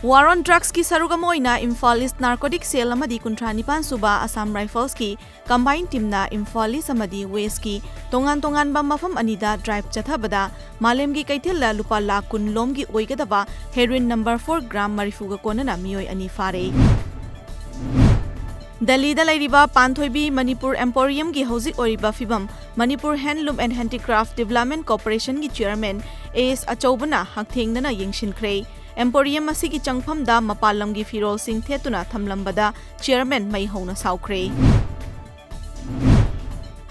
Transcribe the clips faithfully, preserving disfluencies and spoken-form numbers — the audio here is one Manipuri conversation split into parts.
War on Drugsꯀꯤ ꯁꯔꯨꯛ ꯑꯃ ꯑꯣꯏꯅ ꯏꯝꯐꯥꯜ ꯏꯁ ꯅꯥꯔꯀꯣꯇꯤꯛ ꯁꯦꯜ ꯑꯃꯗꯤ ꯀꯨꯟꯊ꯭ꯔꯥ ꯅꯤꯄꯥꯟ ꯁꯨꯕ ꯑꯁꯥꯝ ꯔꯥꯏꯐꯜꯁꯀꯤ ꯀꯝꯕꯥꯏꯟ ꯇꯤꯝꯅ ꯏꯝꯐꯥꯜ ꯏꯁ ꯑꯃꯗꯤ ꯋꯦꯁꯀꯤ ꯇꯣꯉꯥꯟ ꯇꯣꯉꯥꯟꯕ ꯃꯐꯝ ꯑꯅꯤꯗ ꯗ꯭ꯔꯥꯏꯚ ꯆꯠꯊꯕꯗ ꯃꯥꯂꯦꯝꯒꯤ ꯀꯩꯊꯦꯜꯗ ꯂꯨꯄꯥ ꯂꯥꯈ ꯀꯨꯟ ꯂꯣꯝꯒꯤ ꯑꯣꯏꯒꯗꯕ ꯍꯦꯔꯣꯏꯟ ꯅꯝꯕꯔ ꯐꯣꯔ ꯒ꯭ꯔꯥꯝ ꯃꯔꯤꯐꯨꯒ ꯀꯣꯟꯅꯅ ꯃꯤꯑꯣꯏ ꯑꯅꯤ ꯐꯥꯔꯦ꯫ ꯗꯦꯜꯂꯤꯗ ꯂꯩꯔꯤꯕ ꯄꯥꯟꯊꯣꯏꯕꯤ ꯃꯅꯤꯄꯨꯔ ꯑꯦꯝꯄꯣꯔꯤꯌꯝꯒꯤ ꯍꯧꯖꯤꯛ ꯑꯣꯏꯔꯤꯕ ꯐꯤꯕꯝ Manipur handloom and handicraft development ꯀꯣꯔꯄꯣꯔꯦꯁꯟꯒꯤ ꯆꯤꯌꯔꯃꯦꯟ ꯑꯦ ꯑꯦꯁ ꯑꯆꯧꯕꯅ ꯍꯛꯊꯦꯡꯅꯅ ꯌꯦꯡꯁꯤꯟꯈ꯭ꯔꯦ꯫ ꯑꯦꯝꯄꯣꯔꯤꯌꯝ ꯑꯁꯤꯒꯤ ꯆꯪꯐꯝꯗ ꯃꯄꯥꯟ ꯂꯝꯒꯤ ꯐꯤꯔꯣꯜꯁꯤꯡ ꯊꯦꯠꯇꯨꯅ ꯊꯝꯂꯝꯕꯗ ꯆꯤꯌꯔꯃꯦꯟ ꯃꯩ ꯍꯧꯅ ꯁꯥꯎꯈ꯭ꯔꯦ꯫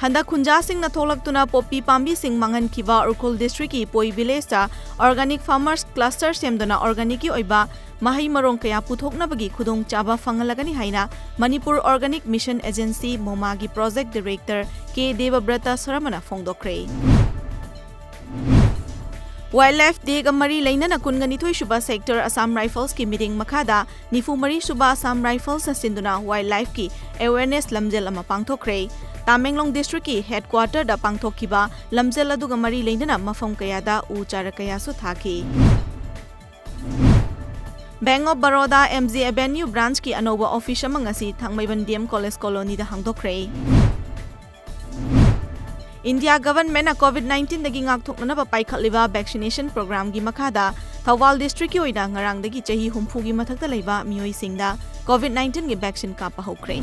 ꯍꯟꯗꯛ ꯈꯨꯟꯖꯥꯁꯤꯡꯅ ꯊꯣꯛꯂꯛꯇꯨꯅ ꯄꯣꯄꯤ ꯄꯥꯝꯕꯤꯁꯤꯡ ꯃꯥꯡꯍꯟꯈꯤꯕ ꯎꯈ꯭ꯔꯨꯜ ꯗꯤꯁꯇ꯭ꯔꯤꯛꯀꯤ ꯄꯣꯏ ꯚꯤꯂꯦꯖꯇ ꯑꯣꯔꯒꯥꯅꯤꯛ ꯐꯥꯔꯃꯔꯁ ꯀ꯭ꯂꯁꯇꯔ ꯁꯦꯝꯗꯨꯅ ꯑꯣꯔꯒꯥꯅꯤꯛꯀꯤ ꯑꯣꯏꯕ ꯃꯍꯩ ꯃꯔꯣꯡ ꯀꯌꯥ ꯄꯨꯊꯣꯛꯅꯕꯒꯤ ꯈꯨꯗꯣꯡꯆꯥꯕ ꯐꯪꯍꯜꯂꯒꯅꯤ ꯍꯥꯏꯅ ꯃꯅꯤꯄꯨꯔ ꯑꯣꯔꯒꯥꯅꯤꯛ ꯃꯤꯁꯟ ꯑꯦꯖꯦꯟꯁꯤ, ꯃꯣꯃꯥꯒꯤ ꯄ꯭ꯔꯣꯖꯦꯛ ꯗꯤꯔꯦꯛꯇꯔ ꯀꯦ ꯗꯦꯕꯕ꯭ꯔꯇ ꯁꯔꯃꯅ ꯐꯣꯡꯗꯣꯛꯈ꯭ꯔꯦ꯫ ꯋꯥꯏꯜꯗ ꯂꯥꯏꯐ ꯗꯦꯒ ꯃꯔꯤ ꯂꯩꯅꯅ ꯀꯨꯟꯒ ꯅꯤꯊꯣꯏ ꯁꯨꯕ ꯁꯦꯛꯇꯔ ꯑꯁꯥꯝ ꯔꯥꯏꯐꯜꯁꯀꯤ ꯃꯤꯠꯌꯦꯡ ꯃꯈꯥꯗ ꯅꯤꯐꯨ ꯃꯔꯤ ꯁꯨꯕ ꯑꯁꯥꯝ ꯔꯥꯏꯐꯜꯁꯅ ꯁꯤꯟꯗꯨꯅ ꯋꯥꯏꯜꯗ ꯂꯥꯏꯐꯀꯤ ꯑꯦꯋꯦꯔꯅꯦꯁ ꯂꯝꯖꯦꯜ ꯑꯃ ꯄꯥꯡꯊꯣꯛꯈ꯭ꯔꯦ꯫ ꯇꯥꯃꯦꯡꯂꯣꯡ ꯗꯤꯁꯇ꯭ꯔꯤꯛꯀꯤ ꯍꯦꯗꯀ꯭ꯋꯥꯇꯔꯗ ꯄꯥꯡꯊꯣꯛꯈꯤꯕ ꯂꯝꯖꯦꯜ ꯑꯗꯨꯒ ꯃꯔꯤ ꯂꯩꯅꯅ ꯃꯐꯝ ꯀꯌꯥꯗ ꯎ ꯆꯥꯔꯥ ꯀꯌꯥꯁꯨ ꯊꯥꯈꯤ꯫ Bank of Baroda M G avenue ꯕ꯭ꯔꯥꯟꯆꯀꯤ ꯑꯅꯧꯕ ꯑꯣꯐꯤꯁ ꯑꯃ ꯉꯁꯤ ꯊꯥꯡꯃꯩꯕꯟ ꯗꯤ ꯑꯦꯝ ꯀꯣꯂꯦꯖ ꯀꯣꯂꯣꯅꯤꯗ ꯍꯥꯡꯗꯣꯛꯈ꯭ꯔꯦ꯫ ꯏꯟꯗꯤꯌꯥ ꯒꯚꯔꯟꯃꯦꯟꯠꯅ ꯀꯣꯚꯤꯗ ꯅꯥꯏꯟꯇꯤꯟꯗꯒꯤ ꯉꯥꯛꯊꯣꯛꯅꯅꯕ ꯄꯥꯏꯈꯠꯂꯤꯕ ꯚꯦꯛꯁꯤꯅꯦꯁꯟ ꯄ꯭ꯔꯣꯒ꯭ꯔꯥꯝꯒꯤ ꯃꯈꯥꯗ ꯊꯧꯕꯥꯜ ꯗꯤꯁꯇ꯭ꯔꯤꯛꯀꯤ ꯑꯣꯏꯅ ꯉꯔꯥꯡꯗꯒꯤ ꯆꯍꯤ ꯍꯨꯝꯐꯨꯒꯤ ꯃꯊꯛꯇ ꯂꯩꯕ ꯃꯤꯑꯣꯏꯁꯤꯡꯗ ꯀꯣꯚꯤꯗ ꯅꯥꯏꯟꯇꯤꯟꯒꯤ ꯚꯦꯛꯁꯤꯟ ꯀꯥꯞꯄ ꯍꯧꯈ꯭ꯔꯦ꯫